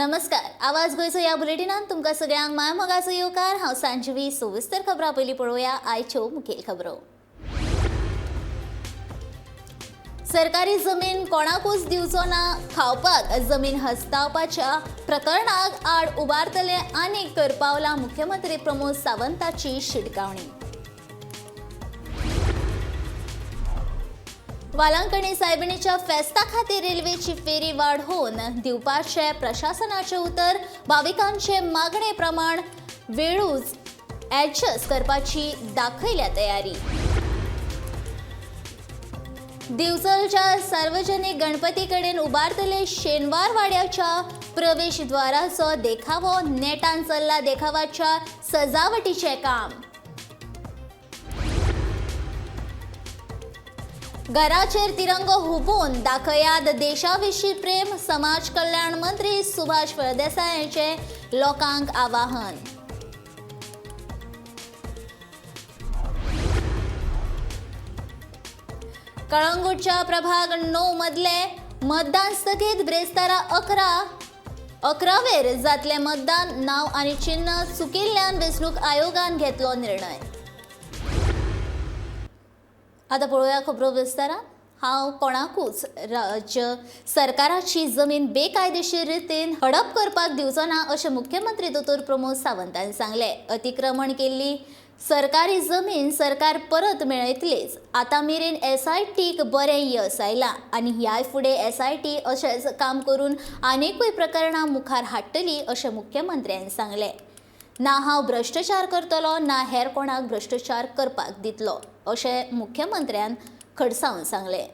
नमस्कार, आवाज गोंयचो ह्या बुलेटिनान तुमकां सगळ्यांक मायमोगाचो येवकार. हांव सांजवी. सविस्तर खबरां. पयलीं पळोवया आयच्यो मुखेल खबरो. सरकारी जमीन कोणाकूच दिवचो ना खावपाक. जमीन हस्तावपाच्या प्रकरणाक आड उबारतले आनीक करपावलां, मुख्यमंत्री प्रमोद सावंताची शिटकावणी. वालांकणी सायबिणीच्या फेस्ता खातीर रेल्वेची फेरी वाडोवन दिवपाचे प्रशासनाचे उतर. भाविकांचे मागणे प्रमाण वेळूच ॲडजस्ट करपाची दाखयल्या तयारी. दिवचलच्या सार्वजनिक गणपती कडेन उबारतले शेनवारवाड्याच्या प्रवेशद्वाराचो देखावो. नेटान चल्ला देखावाच्या सजावटीचें काम. घराचेर तिरंगो हुबोवन दाखयात देशाविशीं प्रेम, समाज कल्याण मंत्री सुभाष फळदेसाय यांचे लोकांक आवाहन. कळंगूटच्या प्रभाग 9 मदले मतदान स्थगीत. ब्रेस्तारा 11 11वेर जातले मतदान. नाव आनी चिन्ह चुकिल्ल्यान वेंचणूक आयोगान घेतलो निर्णय. आतां पळोवया खबरो विस्तारान. हांव कोणाकूच राज्य सरकाराची जमीन बेकायदेशीर रितीन हडप करपाक दिवचो ना, अशें मुख्यमंत्री दोतोर प्रमोद सावंतान सांगलें. अतिक्रमण केल्ली सरकारी जमीन सरकार परत मेळयतलीच. आतां मेरेन एसआयटीक बरें येस आयलां आनी ह्याय फुडें एसआयटी अशेंच काम करून आनिकूय प्रकरणां मुखार हाडटली, अशें मुख्यमंत्र्यान सांगलें. ना हांव भ्रश्टाचार करतलो, ना हेर कोणाक भ्रश्टाचार करपाक दितलो, अशें मुख्यमंत्र्यान खडसावन सांगलें.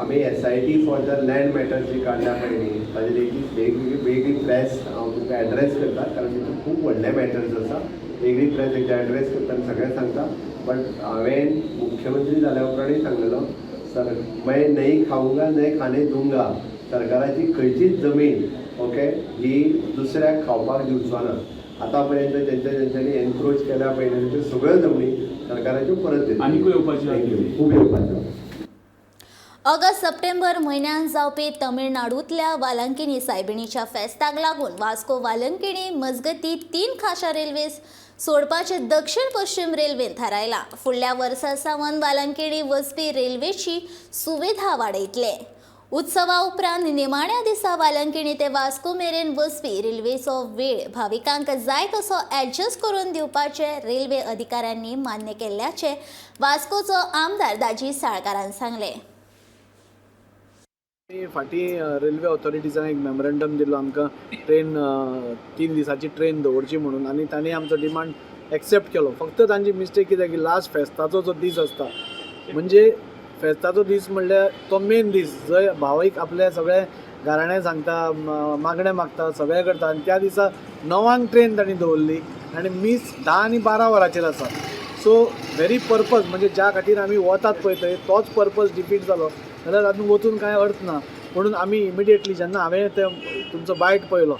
आमी SIT for the land matter जी काडल्या पळय न्ही, ताजेर एक वेगवेगळी वेगळी प्रेस हांव तुमकां एड्रेस करता, कारण तितून खूब व्हडले मॅटर्स आसा. वेगळी प्रेस एकदां एड्रेस करता आनी सगळें सांगता. बट हांवें मुख्यमंत्री जाल्या उपरांतूय सांगलेलो, सर, मैं नहीं खाऊंगा, नहीं खाने दूंगा. सरकाराची खंयचीच जमीन, ओके, ही दुसऱ्याक खावपाक दिवचो ना. आतां पर्यंत जेंच्या जेंच्यांनी एनक्रोच केल्या पळय न्ही, त्यो सगळ्यो जमनी सरकाराच्यो परत दितली. आनिकूय येवपाच्यो. Thank you. खूब येवपाच्यो. ऑगस्ट सप्टेंबर म्हयन्यांत जावपी तमिळनाडूंतल्या वालंकिनी सायबिणीच्या फेस्ताक लागून वास्को वालंकिणी मजगती 3 खाशा रेल्वे सोडपाचें दक्षिण पश्चिम रेल्वेन थारायलां. फुडल्या वर्सा सावन वालंकिणी वचपी रेल्वेची सुविधा वाडयतले. उत्सवा उपरांत निमाण्या दिसा वालंकिणी ते वास्को मेरेन वचपी रेल्वेचो वेळ भाविकांक जाय तसो ॲडजस्ट करून दिवपाचें रेल्वे अधिकाऱ्यांनी मान्य केल्ल्याचें वास्कोचो आमदार दाजी साळकारान सांगलें. आमी फाटीं रेल्वे ऑथॉरिटीजान एक मेमोरंडम दिल्लो आमकां, ट्रेन 3 दिसाची ट्रेन दवरची म्हणून, आनी तांणी आमचो डिमांड एक्सेप्ट केलो. फक्त तांची मिस्टेक कितें की लास्ट फेस्ताचो जो दीस आसता, म्हणजे फेस्ताचो दीस म्हणल्यार तो मेन दीस, जंय भावीक आपले सगळे गाराणें सांगता, मागणें मागता, सगळें करता, आनी त्या दिसा 9 ट्रेन तांणी दवरली आनी मीस 10 आनी 12 वरांचेर आसा. सो व्हेरी पर्पज, म्हणजे ज्या खातीर आमी वतात पळय थंय, तोच पर्पज डिफीट जालो जाल्यार आमी वचून कांय अर्थ ना. म्हणून आमी इमिडिएटली जेन्ना हांवें ते तुमचो बायट पळयलो,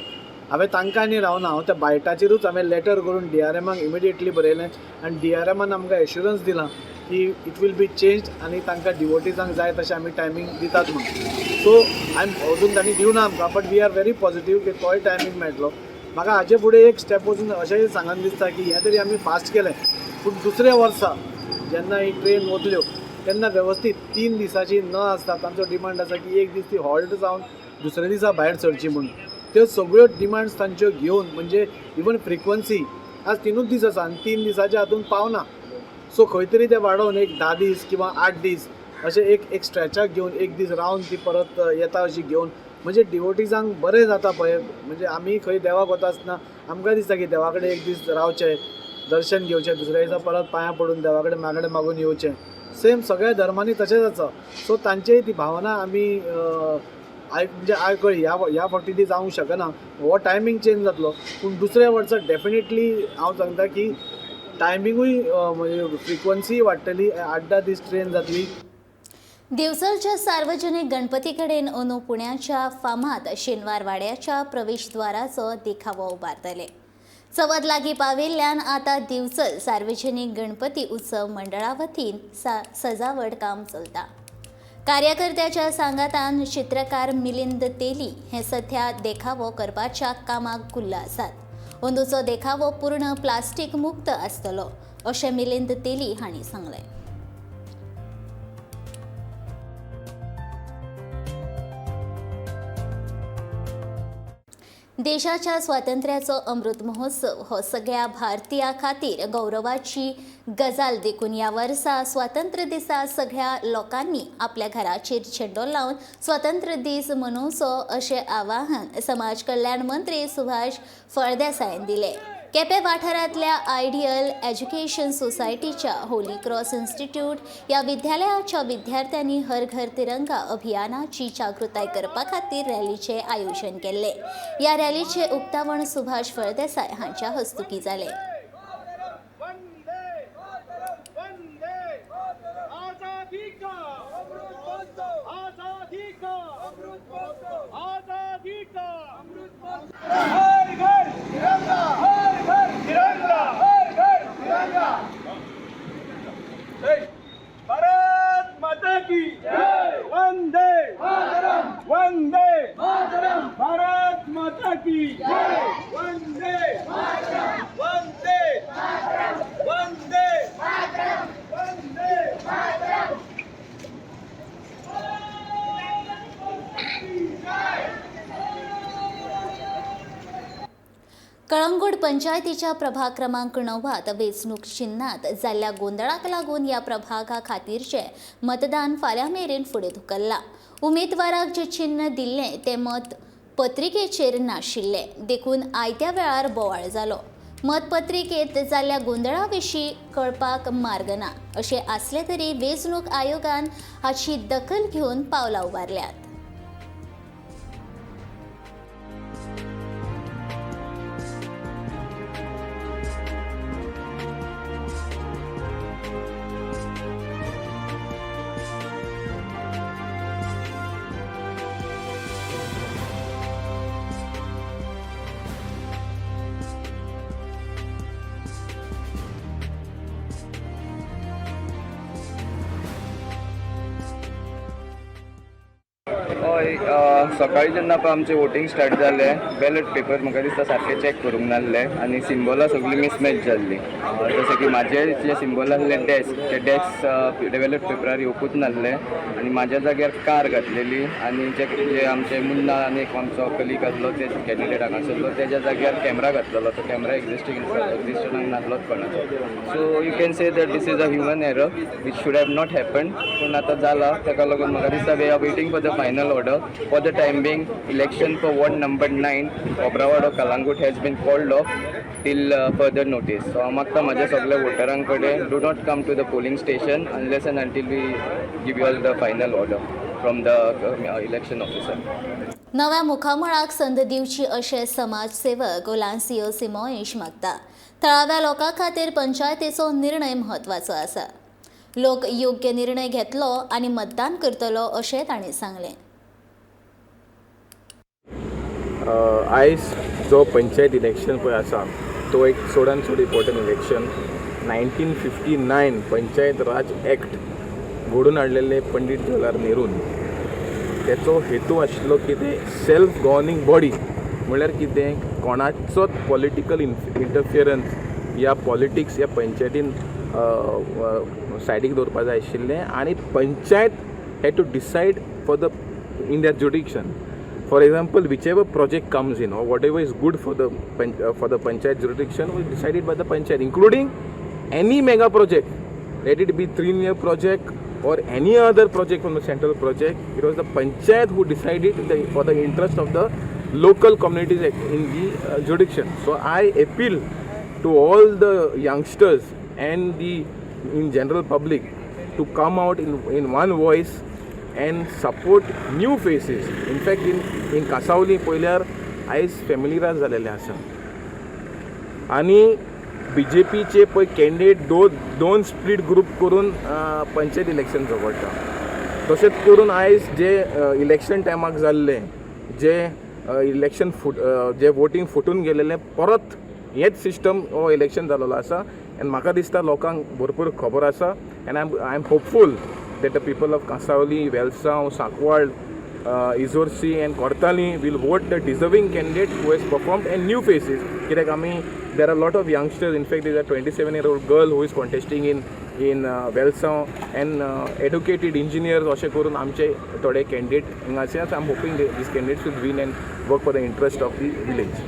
हांवें तांकां आनी रावना, हांव त्या बायटाचेरूच हांवें लेटर करून डीआरएमाक इमिडिएटली बरयलें आनी डीआरएमान आमकां एश्युरन्स दिलां की it will be change आनी तांकां डिवोटीजांक जाय तशें आमी टायमींग दितात म्हणून. सो आमी अजून तांणी दिवना आमकां, but we are very positive की तोय टायमींग मेळटलो. म्हाका हाजे फुडें एक स्टेप वचून अशेंय सांगन दिसता की हें तरी आमी फास्ट केलें, पूण दुसऱ्या वर्सा जेन्ना ही ट्रेन वतल्यो तेन्ना वेवस्थीत 3 दिसाची न आसता तांचो डिमांड आसा की एक दीस ती हॉल्ट जावन दुसऱ्या दिसा भायर सरची म्हणून. त्यो सगळ्यो डिमांड्स तांच्यो घेवन, म्हणजे इवन फ्रिक्वन्सी आज 3ूच दीस आसा आनी 3 दिसाच्या हातून पावना, सो खंय तरी ते वाडोवन एक 10 दीस किंवा 8 दीस अशें एक एक स्ट्रेचाक घेवन, एक दीस रावन ती परत येता अशी घेवन, म्हणजे डिवोटीजांक बरें जाता पळय. म्हणजे आमी खंय देवाक वता आसतना आमकां दिसता की देवा कडेन एक दीस रावचें, दर्शन घेवचें, दुसऱ्या दिसा परत पांयां पडून देवा कडेन मागणें मागून येवचें. सेम सगळ्या धर्मांनी तशेंच आसा. सो तांचेय ती भावना आमी आयक, म्हणजे आयकळी. ह्या ह्या फावटी ती जावंक शकना, हो टायमींग चेंज जातलो, पूण दुसऱ्या वर्सा डेफिनेटली हांव सांगता की टायमिंगूय, म्हणजे फ्रिक्वन्सीय वाडटली, 8-10 दीस ट्रेन जातली. दिवचलच्या सार्वजनिक गणपती कडेन अंदू पुण्याच्या फामाद शेनवारवाड्याच्या प्रवेशद्वाराचो देखावो उबारतले. चवथ लागीं पाविल्ल्यान आतां दिवचल सार्वजनिक गणपती उत्सव मंडळा वतीन सजावट काम चलता. कार्यकर्त्याच्या सांगातान चित्रकार मिलिंद तेली हे सध्या देखावो करपाच्या कामाक गुल्ल आसात. अंदूचो देखावो पूर्ण प्लास्टीक मुक्त आसतलो अशें मिलिंद तेली हांणी सांगलें. देशाच्या स्वातंत्र्याचो अमृत महोत्सव हो सगळ्या भारतीयां खातीर गौरवाची गजाल देखून ह्या वर्सा स्वातंत्र्य दिसा सगळ्या लोकांनी आपल्या घराचेर झेंडो लावन स्वातंत्र्य दीस मनोवचो अशें आवाहन समाज कल्याण मंत्री सुभाष फळदेसायान दिलें. केपें वाठारांतल्या आयडियल एज्युकेशन सोसायटीच्या होली क्रॉस इन्स्टिट्यूट ह्या विद्यालयाच्या विद्यार्थ्यांनी हर घर तिरंगा अभियानाची जागृताय करपा खातीर रॅलीचें आयोजन केल्लें. ह्या रॅलीचें उक्तावण सुभाष फळदेसाय हांच्या हस्तुकीं जालें. वंदे वंदे आजादी का अमृत महोत्सव, आजादी का अमृत महोत्सव, आजादी का अमृत महोत्सव. हर घर तिरंगा, हर घर तिरंगा, हर घर तिरंगा. जय भारत माता की जय. वंदे मातरम, वंदे मातरम, भारत माता की जय. वंदे मातरम, वंदे मातरम, वंदे मातरम, वंदे मातरम. कळंगूट पंचायतीच्या प्रभाग क्रमांक 9 वेंचणूक चिन्नात जाल्ल्या गोंदळाक लागून ह्या प्रभागा खातीरचें मतदान फाल्यां मेरेन फुडें धुकल्लां. उमेदवाराक जें चिन्न दिल्लें तें मत पत्रिकेचेर नाशिल्लें देखून आयत्या वेळार बोवाळ जालो. मतपत्रिकेंत जाल्ल्या गोंदळा विशीं कळपाक मार्ग ना अशें आसलें तरी वेंचणूक आयोगान हाची दखल घेवन पावलां उबारल्यांत. हय, सकाळीं जेन्ना पळय आमचें वोटींग स्टार्ट जालें, बॅलट पेपर म्हाका दिसता सारके चॅक करूंक नासले आनी सिम्बॉलां सगळीं मिसमॅच जाल्लीं. जशें की म्हाजे जे सिम्बॉल आसले डेस्क, ते डेस्क बॅलट पेपरार येवकूच नासले आनी म्हाज्या जाग्यार कार घातलेली आनी जे जे आमचे मुन्ना आनी एक आमचो कलीग आसलो, ते कॅन्डिडेट हांगासरलो, तेज्या जाग्यार कॅमरा घातलेलो. तो कॅमरा एग्जिस्टींग एग्जिस्टंटाक नासलोच कोणाचो. So you can say that this is a human error which should have not happen, पूण आतां जाला. ताका लागून म्हाका दिसता we are waiting for the final order. For the time being, election for ward number 9, Cobravado, Calangute has been called off till further notice. So हांव मागता म्हाज्या सगल्या वोटरां कडेन, do not come to the polling station unless and until we give you all the final order from the election officer. नव्या मुखामळाक संद दिवची अशें समाजसेवक ओलान्सियो सिमोइश मागता. थळाव्या लोकां खातीर पंचायतीचो निर्णय म्हत्वाचो आसा. लोक योग्य निर्णय घेतलो आनी मतदान करतलो अशें तांणी सांगलें. आयज जो पंचायत इलेक्शन पळय आसा तो एक चडान चड important election. 1959 Panchayat Raj Act घडोवन हाडलेले पंडीत जवाहरलाल नेरून. तेचो हेतू आशिल्लो कितें, सेल्फ गवर्नींग बॉडी म्हणल्यार कितें, कोणाचोच पॉलिटिकल इंटरफियरन्स या पॉलिटिक्स या पंचायतीन सायडीक दवरपा जाय आशिल्लें आनी panchayat had to decide for the in their jurisdiction. For example, whichever project comes in or whatever is good for the panchayat jurisdiction was decided by the panchayat, including any mega project, let it be 3 year project or any other project from the central project. It was the panchayat who decided for the interest of the local communities in the jurisdiction. So I appeal to all the youngsters and the in general public to come out in one voice and support new faces. In fact, in Cansaulim पळयल्यार आयज family राज जालेलें आसा आनी बीजेपीचे पळय candidate दोन split group करून panchayat election झगडटा. तशेंच करून आयज जे इलेक्शन टायमाक जाल्लें, जे इलेक्शन फुट जे वोटींग फुटून गेलेलें, परत हेच सिस्टम हो इलेक्शन जालेलो आसा. आनी म्हाका दिसता लोकांक भरपूर खबर आसा and I am hopeful. that the people of Cansaulim, Velsao, Sancoale, Izursi and Cortalim will vote the deserving candidate who has performed and new faces. कित्याक आमी there are lot of youngsters, in fact there is a 27-year-old girl who is contesting in Velsao and educated engineers. अशें करून आमचे थोडे candidate हिंगा आसात. I am hoping these candidates will win and work for the interest of the village.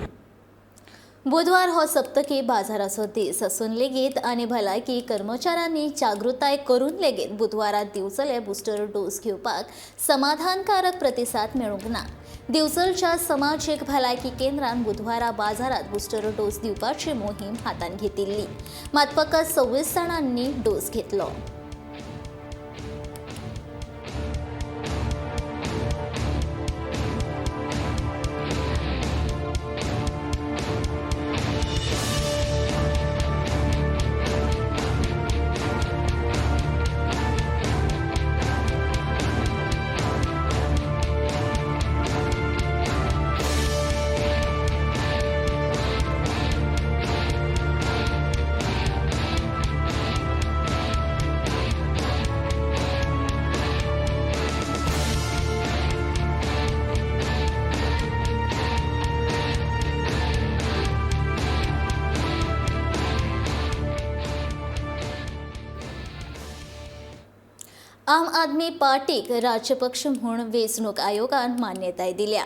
बुधवार हो सप्तकी बाजाराचो दीस आसून लेगीत आनी भलायकी कर्मचाऱ्यांनी जागृताय करून लेगीत बुधवारा दिवचले बुस्टर डोस घेवपाक समाधानकारक प्रतिसाद मेळूंक ना. दिवचलच्या समाजीक भलायकी केंद्रान बुधवारा बाजारात बुस्टर डोस दिवपाची मोहीम हातांत घेतिल्ली, मात फकत 26 जाणांनी डोस घेतलो. आम आदमी पार्टीक राज्यपक्ष म्हूण वेंचणूक आयोगान मान्यताय दिल्या.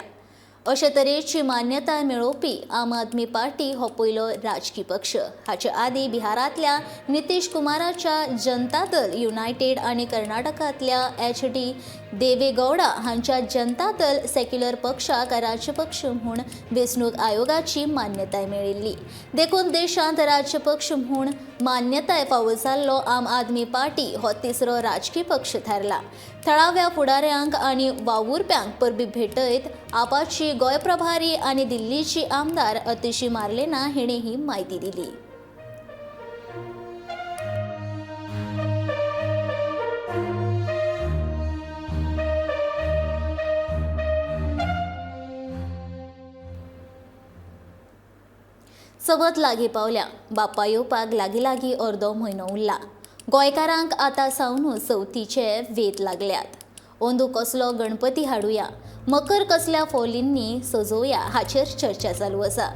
अशे तरेची मान्यताय मेळोवपी आम आदमी पार्टी हो पयलो राजकी पक्ष. हाचे आदीं बिहारांतल्या नितीश कुमाराच्या जनता दल युनायटेड आनी कर्नाटकांतल्या एच.डी. देवेगौडा हांच्या जनता दल सेक्युलर पक्षाक राज्यपक्ष म्हूण वेंचणूक आयोगाची मान्यताय मेळिल्ली. देखून देशांत राज्यपक्ष म्हूण मान्यताय फावो जाल्लो आम आदमी पार्टी हो तिसरो राजकी पक्ष थारला. थळाव्या फुडाऱ्यांक आनी वावुरप्यांक परबी भेटयत आपाची गोंय प्रभारी आनी दिल्लीची आमदार अतिशी मार्लेना हिणें ही म्हायती दिली. चवथ लागीं पावल्या. बाप्पा येवपाक लागीं लागीं अर्दो म्हयनो उरला. गोंयकारांक आतां सावनूच चवथीचे वेध लागल्यात. अंदू कसलो गणपती हाडुया, मकर कसल्या फोलींनी सजोवया हाचेर चर्चा चालू आसा.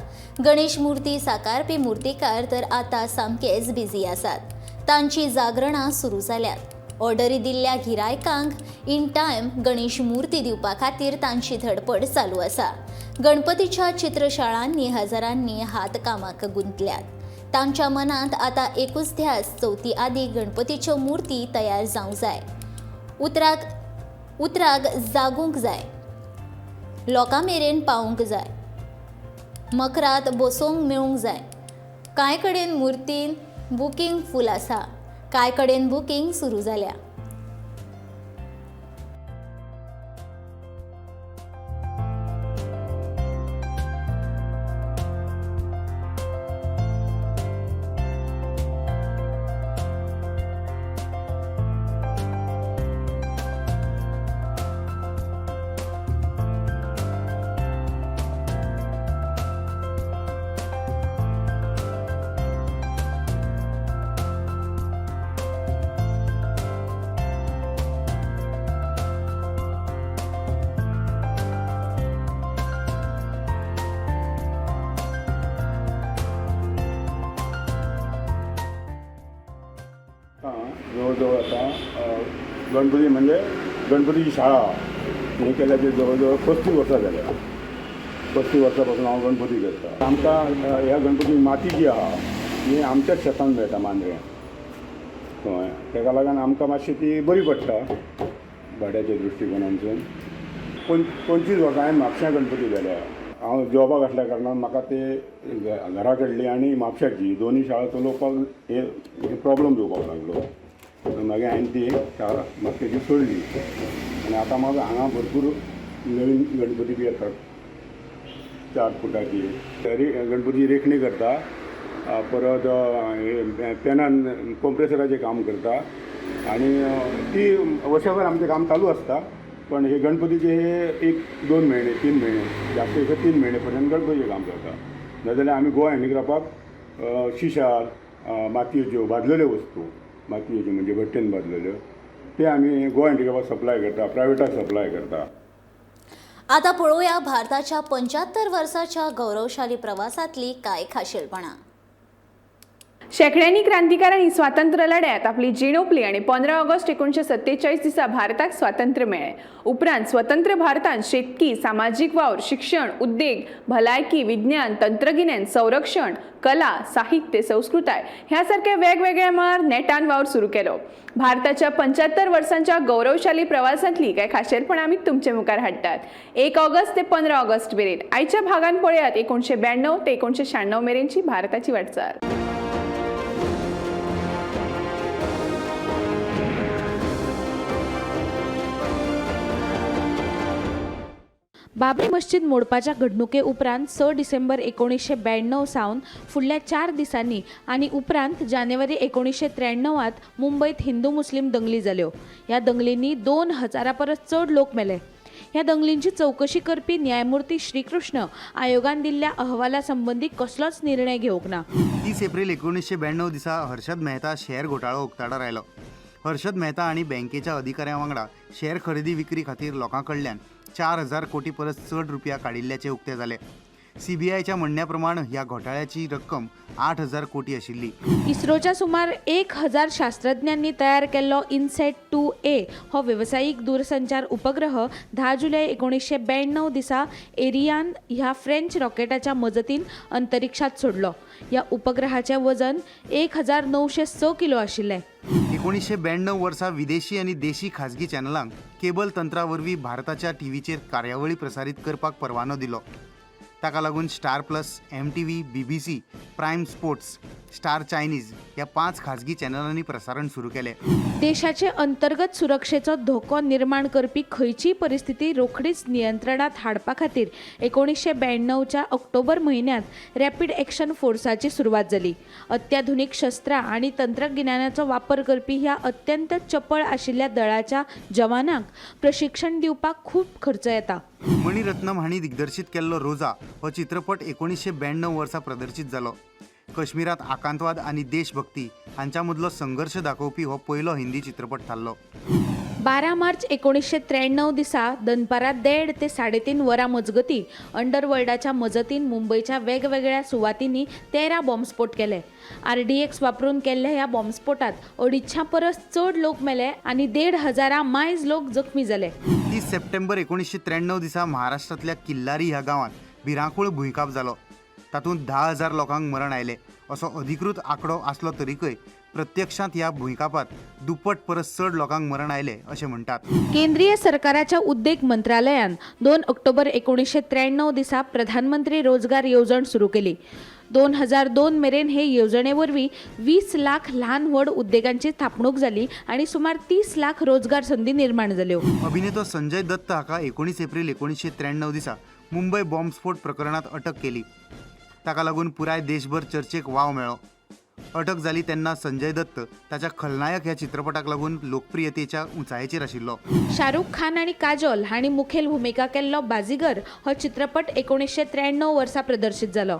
गणेश मूर्ती साकारपी मूर्तिकार तर आतां सामकेच बिजी आसात. तांची जागरणां सुरू जाल्यात. ऑर्डरी दिल्ल्या गिरायकांक इन टायम गणेश मूर्ती दिवपा खातीर तांची धडपड चालू आसा. गणपतीच्या चित्रशाळांनी हजारांनी हात कामाक गुंतल्यात. तांच्या मनांत आतां एकूच ध्यास, चवथी आदीं गणपतीच्यो मूर्ती तयार जावंक जाय, उतराक जागूंक जाय, लोकां मेरेन पावूंक जाय, मकरात बसोवंक मेळूंक जाय. कांय कडेन मुर्तीन बुकींग फूल आसा, कांय कडेन बुकींग सुरू जाल्या. जवळजवळ आता गणपती म्हणजे गणपतीची शाळा हे केल्याचे जवळजवळ 35 वर्सां जाल्या. 35 वर्सां पासून हांव गणपती करता. आमकां ह्या गणपती माती जी आहा ती आमच्याच शेतान मेळटा, मांद्र्यां. हय, तेका लागून आमकां मातशी ती बरी पडटा भाड्याच्या दृश्टिकोनांतसून. 25 वर्सां हांवें म्हापश्यां गणपती जाल्या. हांव जॉबाक आसल्या कारणान म्हाका ते घरा कडली आनी म्हापश्याची दोनूय शाळा चलोवपाक हे प्रॉब्लम येवपाक लागलो. मागीर हांवें ती शाळा म्हापशेची सोडली आनी आतां म्हाका हांगा भरपूर नवीन गणपती बी येतात, 4 फुटाची गणपती रेखणी करता, परत पेनान कंप्रेसराचें काम करता आनी ती वर्सभर आमचें काम चालू आसता. पण हे गणपतीचे हे 1-2 म्हयने 3 म्हयने जास्त अशे 3 म्हयने पर्यंत गणपतीचें काम जाता. नाजाल्यार आमी गोवा हँडीक्राफ्टाक शिशार, मातयेच्यो भाजलेल्यो वस्तू, मातयेच्यो म्हणजे भट्टेन भाजलेल्यो, ते आमी गोवा हँडिक्राफ्टाक सप्लाय करता, प्रायवेटाक सप्लाय करता. आता पळोवया भारताच्या 75 वर्साच्या गौरवशाली प्रवासातली काय खाशेलपणां. शेंकड्यांनी क्रांतिकारांनी स्वातंत्र्य लढ्यात आपली जीण ओंपली आनी 15 ऑगस्ट 1947 दिसा भारताक स्वातंत्र्य मेळ्ळें. उपरांत स्वतंत्र भारतान शेतकी, सामाजीक वावर, शिक्षण, उद्देग, भलायकी, विज्ञान, तंत्रगिन्यान, संरक्षण, कला, साहित्य, संस्कृताय ह्या सारक्या वेगवेगळ्या मळार नेटान वावर सुरू केलो. भारताच्या 75 वर्सांच्या गौरवशाली प्रवासांतली कांय खाशेलपणां आमी तुमचे मुखार हाडटात. 1 ऑगस्ट ते 15 ऑगस्ट मेरेन आयच्या भागान पळयात 1992 ते 1996 मेरेनची भारताची वाटचाल. बाबरी मस्जिद मोडपाच्या घडणुके उपरांत 6 डिसेंबर 1992 सावन फुडल्या 4 दिसांनी आनी उपरांत जानेवारी 1993 मुंबयत हिंदू मुस्लीम दंगली जाल्यो. ह्या दंगलींनी 2000 परस चड लोक मेले. ह्या दंगलींची चवकशी करपी न्यायमूर्ती श्रीकृष्ण आयोगान दिल्ल्या अहवाला संबंदी कसलोच निर्णय घेवंक ना. 30 एप्रिल 1992 दिसा हर्षद मेहता शेअर घोटाळो उक्ताडार आयलो. हर्षद मेहता हांणी बँकेच्या अधिकाऱ्यां वांगडा शेअर खरेदी विक्री खातीर लोकां कडल्यान 4000 कोटी परस चड रुपया काडिल्ल्याचें उक्तें जालें. सीबीआयच्या म्हणण्या प्रमाण ह्या घोटाळ्याची रक्कम 8000 कोटी आशिल्ली. इस्रोच्या सुमार 1000 शास्त्रज्ञांनी तयार केल्लो इनसॅट 2A हो वेवसायीक दूरसंचार उपग्रह 10 जुलय 1992 दिसा एरियान ह्या फ्रेंच रॉकेटाच्या मजतीन अंतरिक्षात सोडलो. ह्या उपग्रहाचें वजन 1906 किलो आशिल्लें. 1992 वर्सा विदेशी आनी देशी खाजगी चॅनलांक केबल तंत्रा वरवीं भारताच्या टीव्हीचेर कार्यावळी प्रसारीत करपाक परवानो दिलो. ताका लागून Star Plus, MTV, BBC, Prime Sports, Star Chinese ह्या 5 खाजगी चॅनलांनी प्रसारण सुरू केलें. देशाचे अंतर्गत सुरक्षेचो धोको निर्माण करपी खंयचीय परिस्थिती रोखडीच नियंत्रणात हाडपा खातीर 1992च्या ऑक्टोबर म्हयन्यांत रॅपीड एक्शन फोर्साची सुरवात जाली. अत्याधुनीक शस्त्रां आनी तंत्रगिन्यानाचो वापर करपी ह्या अत्यंत चपळ आशिल्ल्या दळाच्या जवानांक प्रशिक्षण दिवपाक खूब खर्च येता. मणिरत्नम हांणी दिग्दर्शीत केल्लो रोजा हो चित्रपट 1992 वर्सा प्रदर्शीत जालो. कश्मीरांत आकांतवाद आनी देशभक्ती हांच्या मदलो संघर्श दाखोवपी हो पयलो हिंदी चित्रपट थारलो. 12 मार्च 1993 दिसा दनपारां 1:30 ते 3:30 वरां मजगतीं अंडरवर्ल्डाच्या मजतीन मुंबयच्या वेगवेगळ्या सुवातींनी 13 बॉम्बस्फोट केले. RDX वापरून केल्ल्या ह्या बॉम्बस्फोटात 250 परस चड लोक मेले आनी 1500 मायज लोक जखमी जाले. 30 सप्टेंबर 1993 दिसा महाराष्ट्रांतल्या किल्लारी ह्या गांवांत भिरांकूळ भुंयकांप जालो. तातूंत 10,000 लोकांक मरण आयलें असो अधिकृत आंकडो आसलो तरीकय प्रत्यक्षांत ह्या भुंयकांपात दुप्पट परस चड लोकांक मरण आयलें अशें म्हणटात. केंद्रीय सरकाराच्या उद्देग मंत्रालयान 2 ऑक्टोबर 1993 दिसा प्रधानमंत्री रोजगार येवजण सुरू केली. 2002 मेरेन हे येवजणे वरवीं 20 लाख ल्हान व्हड उद्देगांची थापणूक जाली आनी सुमार 30 लाख रोजगार संदी निर्माण जाल्यो. अभिनेतो संजय दत्त हाका 19 एप्रिल 1993 दिसा मुंबय बॉम्बस्फोट प्रकरणांत अटक केली. ताका लागून पुराय देशभर चर्चेक वाव मेळ्ळो. अटक जाली तेन्ना संजय दत्त ताच्या खलनायक ह्या चित्रपटाक लागून लोकप्रियतेच्या उंचायेचेर आशिल्लो. शाहरुख खान आनी काजोल हांणी मुखेल भुमिका केल्लो बाजीगर हो चित्रपट 1993 वर्सा प्रदर्शीत जालो.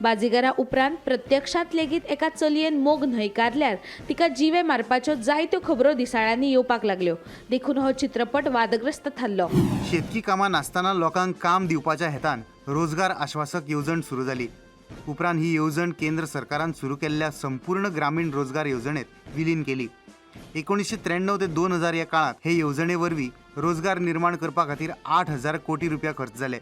बाजीगरा उपरांत प्रत्यक्षांत लेगीत एका चलयेन मोग न्हयकारल्यार तिका जिवे मारपाच्यो जायत्यो खबरो दिसाळ्यांनी येवपाक लागल्यो, देखून हो चित्रपट वादग्रस्त थारलो. शेतकी कामां नासतना लोकांक काम दिवपाच्या हेतान रोजगार आश्वासक येवजण सुरू जाली. उपरांत ही येवजण केंद्र सरकारान सुरू केल्ल्या संपूर्ण ग्रामीण रोजगार येवजणेत विलीन केली. 1993 ते 2000 ह्या काळांत हे येवजणे वरवीं रोजगार निर्माण करपा खातीर 8000 कोटी रुपया खर्च जाले.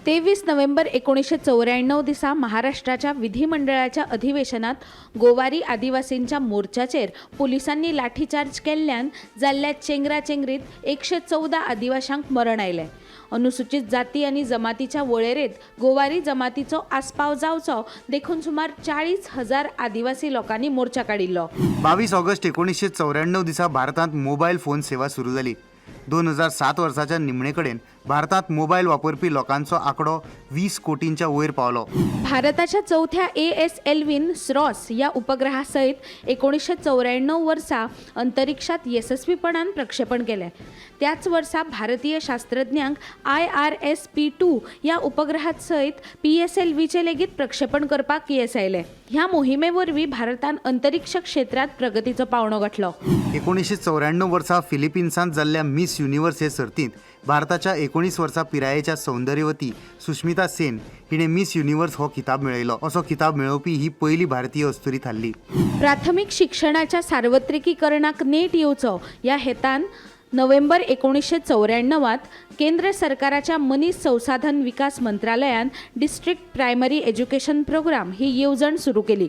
23 नोव्हेंबर 1994 दिसा महाराष्ट्राच्या विधिमंडळाच्या अधिवेशनात गोवारी आदिवासींच्या मोर्चाचेर पुलिसांनी लाठीचार्ज केल्ल्यान जाल्ल्या चेंगराचेंगरीत 114 आदिवाशांक मरण आयलें. अनुसूचित जाती आनी जमातीच्या वळेरेंत गोवारी जमातीचो आस्पाव जावचो देखून सुमार 40,000 आदिवासी लोकांनी मोर्चा काडिल्लो. 22 ऑगस्ट 1994 दिसा भारतांत मोबायल फोन सेवा सुरू जाली. 2007 वर्साच्या निमणे कडेन भारतांत मोबायल वापरपी लोकांचो आंकडो 20 कोटींच्या वयर पावलो. भारताच्या चवथ्या ASLVन स्रॉस ह्या उपग्रहा सयत 1994 वर्सा अंतरिक्षात येसस्वीपणान प्रक्षेपण केलें. त्याच वर्सा भारतीय शास्त्रज्ञांक IRSP-2 ह्या उपग्रहात सयत PSLVचें लेगीत प्रक्षेपण करपाक येस आयलें. ह्या मोहिमे वरवीं भारतान अंतरिक्ष क्षेत्रांत प्रगतीचो पावंडो गांठलो. 1994 वर्सा फिलिपिन्सांत जाल्ल्या मिस युनिव्हर्स हे सर्तींत भारताच्या 19 वर्सां पिरायेच्या सौंदर्यवती सुष्मिता सेन हिणें मिस युनिव्हर्स हो खिताब मेळयलो. असो खिताब मेळोवपी ही पयली भारतीय अस्तुरी थारली. प्राथमीक शिक्षणाच्या सार्वत्रिकीकरणाक नेट येवचो ह्या हेतान नोव्हेंबर 1994 केंद्र सरकाराच्या मनीस संसाधन विकास मंत्रालयान डिस्ट्रिक्ट प्रायमरी एज्युकेशन प्रोग्राम ही येवजण सुरू केली.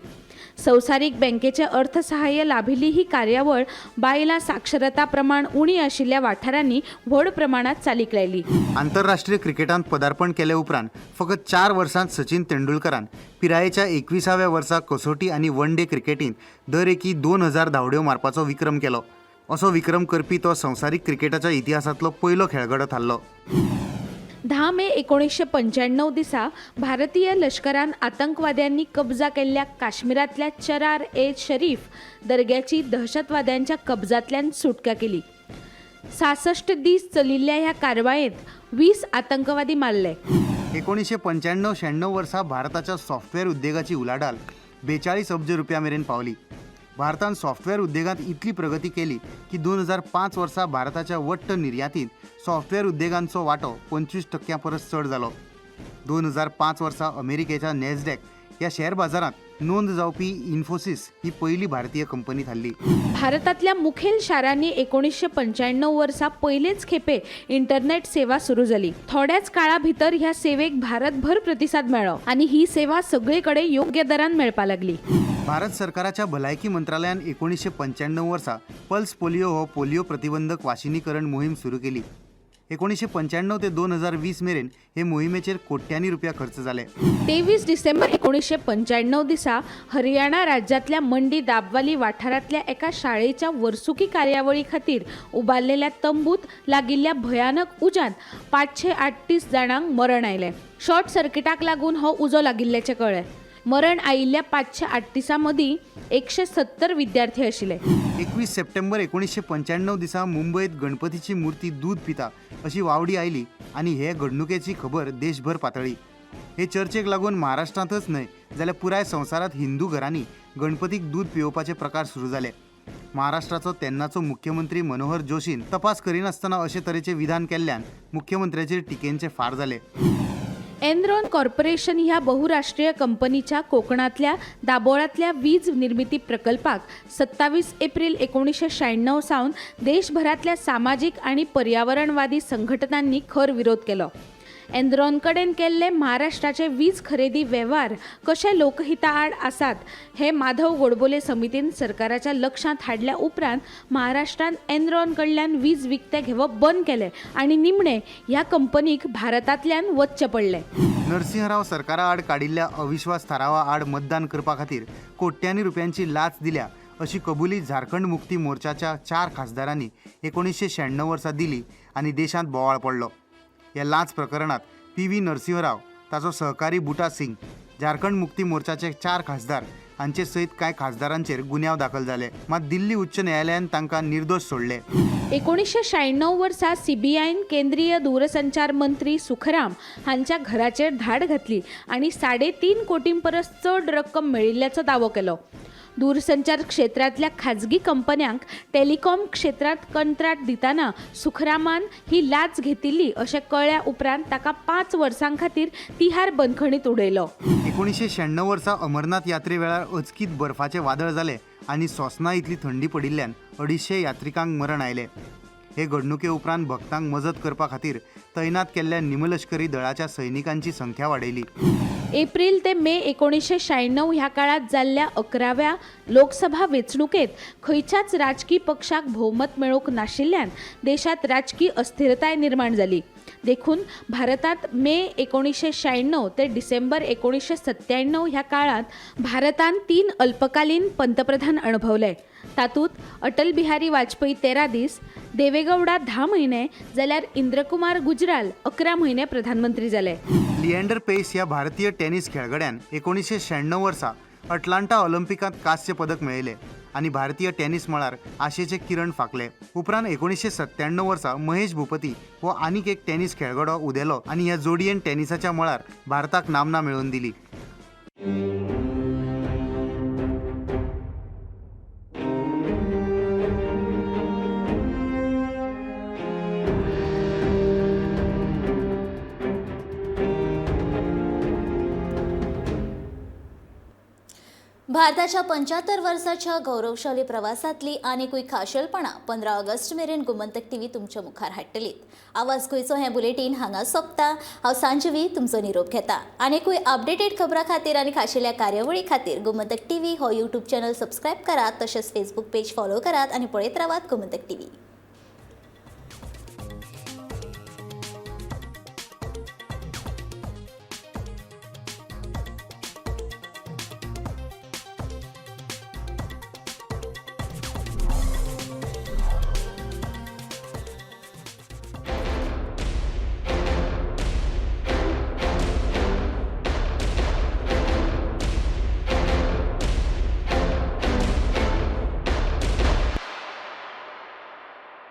संवसारीक बँकेचें अर्थसहाय्य लाभिल्ली ही कार्यावळ बायलां साक्षरता प्रमाण उणी आशिल्ल्या वाठारांनी व्हड प्रमाणांत चालीक लायली. आंतरराष्ट्रीय क्रिकेटांत पदार्पण केले उपरांत फकत 4 वर्सांत सचिन तेंडुलकरान पिरायेच्या 21व्या वर्सा कसोटी आनी वन डे क्रिकेटींत दर एकी 2000 धांवड्यो मारपाचो विक्रम केलो. असो विक्रम करपी तो संवसारीक क्रिकेटाच्या इतिहासांतलो पयलो खेळगडो थारलो. 10 मे 1995 दिसा भारतीय लश्करान आतंकवाद्यांनी कब्जा केल्ल्या काश्मीरांतल्या चरार ए शरीफ दर्ग्याची दहशतवाद्यांच्या कब्जांतल्यान सुटका केली. 66 दीस चलिल्ल्या ह्या कारवायेंत 20 आतंकवादी मारले. 1995-96 वर्सा भारताच्या सॉफ्टवेअर उद्देगाची उलाढाल 42 अब्ज रुपया मेरेन पावली. भारतान सॉफ्टवेअर उद्देगांत इतली प्रगती केली की 2005 वर्सा भारताच्या वट्ट निर्यातींत सॉफ्टवेअर उद्देगांचो वांटो 25% परस चड जालो. 2005 वर्सा अमेरिकेच्या नॅसडॅक ह्या शेअर बाजारांत नोंद जावपी इन्फोसिस ही पयली भारतीय कंपनी थारली. भारतांतल्या मुखेल शारांनी 1995 वर्सा पयलेच खेपे इंटरनेट सेवा सुरू जाली. थोड्याच काळा भितर ह्या सेवेक भारतभर प्रतिसाद मेळ्ळो आनी ही सेवा सगळे कडेन योग्य दरान मेळपाक लागली. भारत सरकाराच्या भलायकी मंत्रालयान 1995 वर्सा पल्स पोलियो हो पोलियो प्रतिबंधक वाशिनीकरण मोहीम सुरू केली. 1995 ते 2020 मेरेन हे मोहिमेचेर कोट्यांनी रुपया खर्च जाले. 23 डिसेंबर 1995 दिसा हरियाणा राज्यांतल्या मंडी दाबवाली वाठारांतल्या एका शाळेच्या वर्सुकी कार्यावळी खातीर उबारलेल्या तंबूत लागिल्ल्या भयानक उज्यांत 538 जाणांक मरण आयलें. शॉर्ट सर्किटाक लागून हो उजो लागिल्ल्याचें कळ्ळें. मरण आयिल्ल्या 538 मदीं 170 विद्यार्थी आशिल्ले. 21 सप्टेंबर 1995 दिसा मुंबयत गणपतीची मूर्ती दूद पिता अशी वावडी आयली आनी हे घडणुकेची खबर देशभर पातळ्ळी. हे चर्चेक लागून महाराष्ट्रांतच न्हय जाल्यार पुराय संवसारांत हिंदू घरांनी गणपतीक दूद पिवोवपाचे प्रकार सुरू जाले. महाराष्ट्राचो तेन्नाचो मुख्यमंत्री मनोहर जोशीन तपास करिनासतना अशे तरेचें विधान केल्ल्यान मुख्यमंत्र्याचेर टिकेंचे फार जाले. एनरॉन कॉर्पोरेशन ह्या बहुराष्ट्रीय कंपनीच्या कोकणांतल्या दाबोळांतल्या वीज निर्मिती प्रकल्पाक 27 एप्रिल 1996 सावन देशभरांतल्या सामाजीक आनी पर्यावरणवादी संघटनांनी खर विरोध केलो. एनरॉन कडेन केल्ले महाराष्ट्राचे वीज खरेदी वेव्हार कशे लोकहिता आड आसात हे माधव गोडबोले समितीन सरकाराच्या लक्षांत हाडल्या उपरांत महाराष्ट्रान एनरॉन कडल्यान वीज विकतें घेवप बंद केलें आनी निमणें ह्या कंपनीक भारतांतल्यान वचचें पडलें. नरसिंहराव सरकारा आड काडिल्ल्या अविश्वास थारावा आड मतदान करपा खातीर कोट्यांनी रुपयांची लाच दिल्या अशी कबुली झारखंड मुक्ती मोर्चाच्या 4 खासदारांनी 1996 वर्सा दिली आनी देशांत बोवाळ पडलो. ह्या लाच प्रकरणांत PV Narasimha Rao, ताचो सहकारी बुटा सिंग, झारखंड मुक्ती मोर्चाचे 4 खासदार हांचे सयत कांय खासदारांचेर गुन्यांव दाखल जाले. मात दिल्ली उच्च न्यायालयान तांकां निर्दोश सोडले. 1996 वर्सा CBIन केंद्रीय दूरसंचार मंत्री सुखराम हांच्या घराचेर धाड घातली आनी 3.5 कोटीं परस चड रक्कम मेळिल्ल्याचो दावो केलो. दूरसंचार क्षेत्रांतल्या खाजगी कंपन्यांक टेलिकॉम क्षेत्रांत कंत्राट दितना सुखरामान ही लाच घेतिल्ली अशें कळ्ळ्या उपरांत ताका 5 वर्सां खातीर तिहार बंदखणीत उडयलो. 1996 वर्सा अमरनाथ यात्रे वेळार अचकीत बर्फाचें वादळ जालें आनी सोंसना इतली थंडी पडिल्ल्यान 250 यात्रिकांक मरण आयलें. हे घडणुके उपरांत भक्तांक मजत करपा खातीर तैनात केल्ल्या निमलश्करी दळाच्या सैनिकांची संख्या वाडयली. एप्रिल ते मे 1996 ह्या काळात जाल्ल्या 11व्या लोकसभा वेंचणुकेत खंयच्याच राजकी पक्षाक भोवमत मेळूंक नाशिल्ल्यान देशांत राजकी अस्थिरताय निर्माण जाली. देखून भारतांत मे 1996 ते डिसेंबर 1997 ह्या काळांत भारतान 3 अल्पकालीन पंतप्रधान अणभवले. तातूंत अटल बिहारी वाजपेयी 13 दीस, देवेगौडा 10 म्हयने जाल्यार इंद्रकुमार गुजराल 11 म्हयने प्रधानमंत्री जाले. लिएंडर पेस ह्या भारतीय टेनिस खेळगड्यान 1996 वर्सा अटलांटा ऑलिम्पिकांत कांस्य पदक मेळयलें आनी भारतीय टेनिस मळार आशेचे किरण फांकले. उपरांत 1997 वर्सा महेश भूपती हो आनीक एक टेनिस खेळगडो उदेलो आनी ह्या जोडयेन टेनिसाच्या मळार भारताक नामना मेळोवन दिली. भारताच्या 75 वर्साच्या गौरवशाली प्रवासांतली आनिकूय खाशेलपणां 15 ऑगस्ट मेरेन गोमंतक टीव्ही तुमच्या मुखार हाडटलीत. आवाज गोंयचो हें बुलेटीन हांगा सोंपता. हांव सांजवी तुमचो निरोप घेता. आनिकूय अपडेटेड खबरां खातीर आनी खाशेल्या कार्यावळी खातीर गोमंतक टीव्ही हो यूट्यूब चॅनल सबस्क्रायब करात, तशेंच फेसबूक पेज फॉलो करात आनी पळयत रावात गोमंतक टीव्ही.